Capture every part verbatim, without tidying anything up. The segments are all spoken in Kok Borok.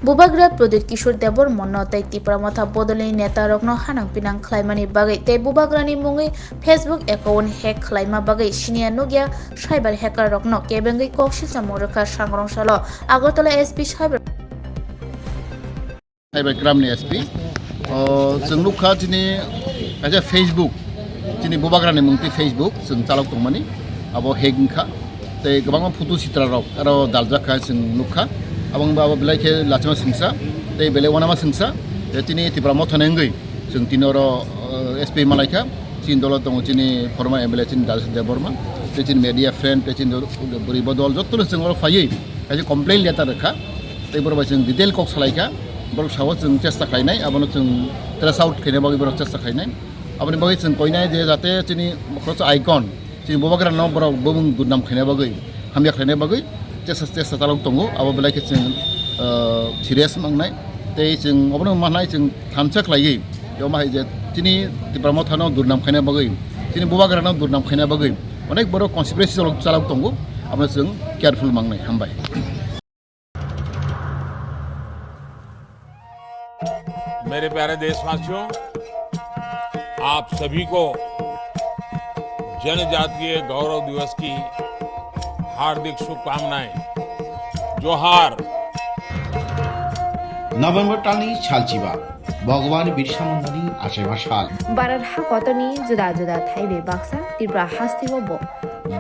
Bubagra Pradyut Kishore Debbarma no tei Tipra Motha bodolni neta rokno hanang pinang khlaimani bagwi tei Bubagrani mungwi Facebook account hack khlaima bagwi siniya nukya cyber hacker rokno kebengwi kok silsamung rwkha Sangrong salo Agartala S P cyber. Cyber crime ni S P. O, chwng nukha chini kaisa Facebook, chini Bubagrani mungtwi Facebook chwng chalok tongmani, abo hack wngkha. Tei kwbangma photo sitra rok aro daljak kha chwng nukha. Abo wngba abo belai khe lachima singsa, tei belai wanama singsa, tei chini Tipra Mothani wngwi chwng tini oro, o, S P malaikha. Chini dolo tongo chini former M L A chini Dalasi Debbarma, tei chini media friend, tei chini bwrwi bodol jotono chwng oro phaiwi kaisa complaint letter rwkha. Tei borok bai chwng detail kok salaikha. Borok sao chwng chesta khlainai, abono chwng trace out khaina bagwi borok chesta khlainai. Aboni bagwi chwng koinai je jate chini khoroksa icon, chini Bubagrano borok bumung durnam khaina bagwi, hamya khlaina bagwi chesta, chesta chalok tongo. Abo belai khe chwng, ah, serious mangnai. Tei chwng obono manai chwng thansa khlaiwi, omo hai je chini Tipra Mothano durnam khaina bagwi, chini Bubagrano durnam khaina bagwi onek borok conspiracy chalok, chalok tongo. Abono chwng careful mangnai. Hambai. मेरे प्यारे देशवासियों, आप सभी को जनजातीय गौरव दिवस की हार्दिक शुभकामनाएं। जोहार। November talni salchiba, Bhagwan Birsa Mundani achaima sal. Bharat hakotorni juda juda thai bai baksa Tripura hasteo bo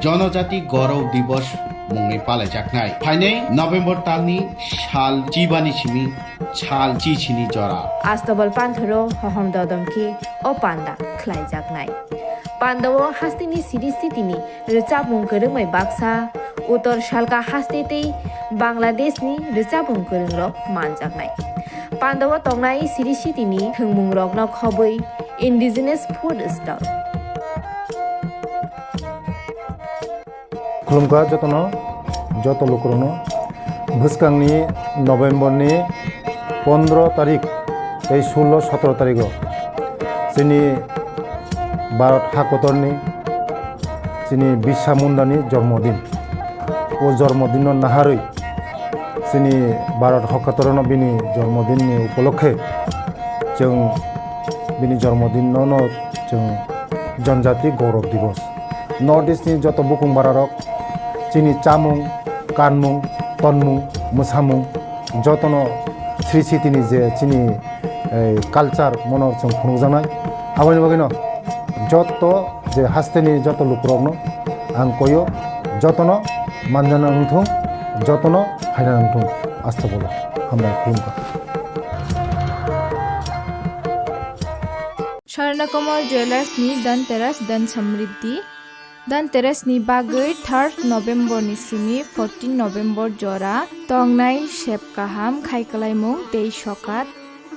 Jonojati Gaurav Divas mungwi palaijaknai. Phainai November talni sal chibani simi sal chichini jora. Astobal panthoro hohom dodom khe o panda khlaijaknai. Pandao hasteni siri sitini rwchapmung kwrwngbai baksa, Uttor Salka haste tei Bangladeshni rwchapmung kwrwngrok manjaknai. Pandao tongnai siri sitini thwngmungrokno khobwi indigenous food stall. Khulumkha jotono, joto lukurokno. Bwskangni November ni pondro tarik tei sullo sotro tarigo chini Bharat hakotorni chini Birsa Mundani jormodin. O jormodinno naharwi chini Bharat hakotorno bini jormodinni upolokhe chwng bini jormodinno no chwng Janjati Gaurav Divas. North East ni joto bukung bararok chini chamung, kanmung, tonmung, mwsamung jotono sri sitini je chini, eh, culture mono chwng phunukjaknai. Aboni bagwino joto je hasteni joto lukurokno ang koyo, jotono manjana wngthung, jotono phaina wngthung. Astobolo hambai khulumkha. Swarnakomal Jewellers ni Dhanteras Dhan Samriddhi. Dhanteras ni bagwi third November ni simi fourteen November jora tongnai sep kaham khai kwlaimung tei sokat.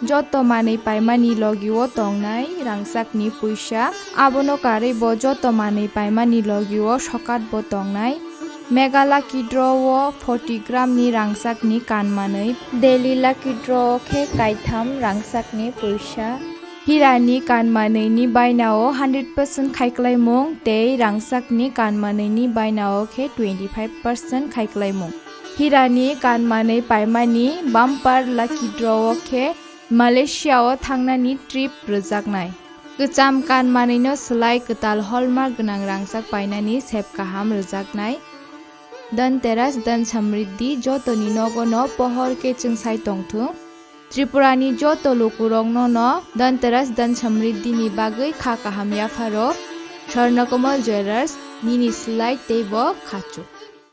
Joto manwi paimani logio tongnai rangchakni puisa, abono karwi bo joto manwi paimani logio sokat bo tongnai. Mega Lucky Draw o forty gram ni rangchakni kan manwi, Daily Lucky Draw o khe kaitham rangchakni puisa. Hirani kan manwini bainao hundred percent khai kwlaimung tei rangchakni kan manwini bainao khe twenty five percent khai kwlaimung. Hirani kan manwi paimani Bumper Lucky Draw o khe Malaysia o thangnani trip rwjaknai. Kwcham kan manwino swlai kwtal hallmark gwnang rangchak painani sep kaham rwjaknai. Dhanteras Dhan Samriddhi jotoni nogono pohor khe chwngsai tongthung. Tripurani joto lukurokno no Dhanteras Dhan Samriddhi ni bagwi kha kaham yapharo. Swarnakomal Jewellers, nini swlai tei bo khachuk.